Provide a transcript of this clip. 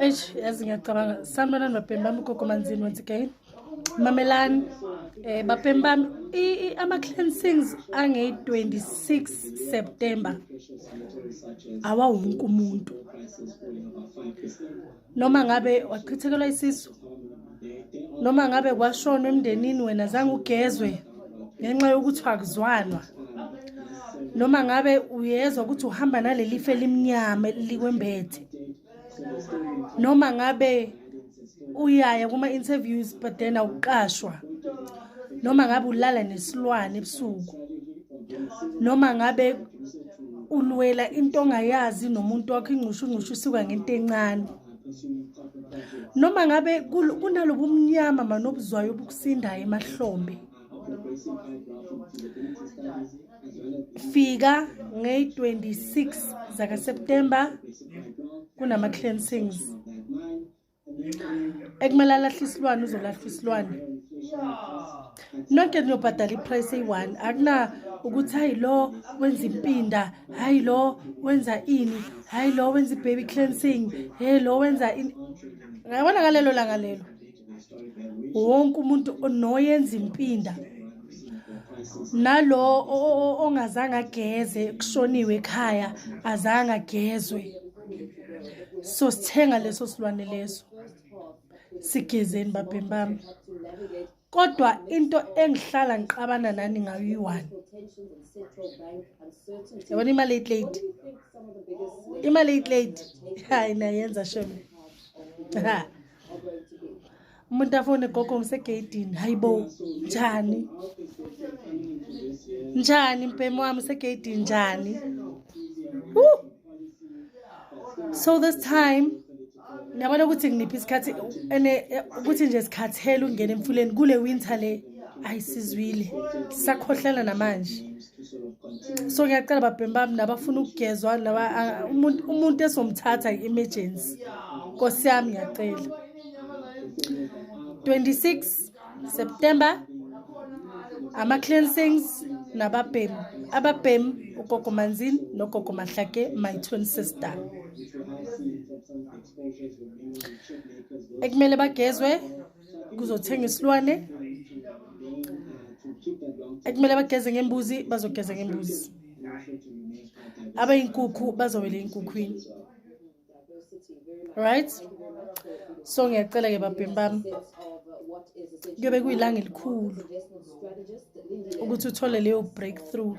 Eish, yazi ngiyacabanga. Sanibonani babhemi bami, ugogo Manzini once again. Mamelani, babhemi bami, ama-cleansings angeyi-26 September awawonke umuntu. Noma ngabe wachithekelwa isisu, noma ngabe kwashonwa emndenini wena zange ugezwe ngenxa yokuthi akuzwanwa, noma ngabe uyezwa ukuthi uhamba naleli lifu elimnyama elikwembethe, noma ngabe uyaya kuma-interviews but then awuqashwa, noma ngabe ulala nesilwane ebusuku, noma ngabe ulwela into ongayazi nomuntu wakho, ingcushu ingcushu isuka ngento encane, noma ngabe kunalobu mnyama manobuzwayo obukusindayo emahlombe, fika ngeyi-26 zakaSeptember kunama-cleansings. Ekumele alahle isilwane uzolahla isilwane. Nonke niyobhadala i-price eyi-one. Akuna ukuthi hayi lo wenza impinda, hayi lo wenza ini, hayi lo wenza i-baby cleansing, hey lo wenza ini. Ngiyabona ngalelo langa lelo wonke umuntu noyenza impinda nalo ongazange ageze, kushoniwe ekhaya azange agezwe, so sithenga leso silwane leso, sigezeni babhemi bami. Kodwa into engihlala ngiqabana nani ngayo iyi-one, yabona imali late late, imali late late, hayi nayenza shem. Ha, umuntu afone, "Gogo, ngisegeyidini." Hayibo, njani njani mpemi wami, usegeyidini njani? Woo! So this time ngiyabona ukuthi nginiphi isikhathi ene ukuthi nje sikhathele ukungena emfuleni kule winter le. Ayisizwile, sisakhohlela namanje. So ngiyacela babhemi bami nabafuna ukugezwa laba, umuntu esomthatha i-emergency, nkosi yami, ngiyacela, 26 September ama-cleansings nababhemi, ababhemi ugogo Manzini nogogo Mahlake, my twin sister, ekumele bagezwe kuzothenga isilwane, ekumele bageze ngembuzi bazogeza ngembuzi, abayinkukhu bazowela ey'nkukhwini, right? So ngiyacela-ke babhemi bami, kuyobe kuyilanga elikhulu ukuthi uthole leyo breakthrough.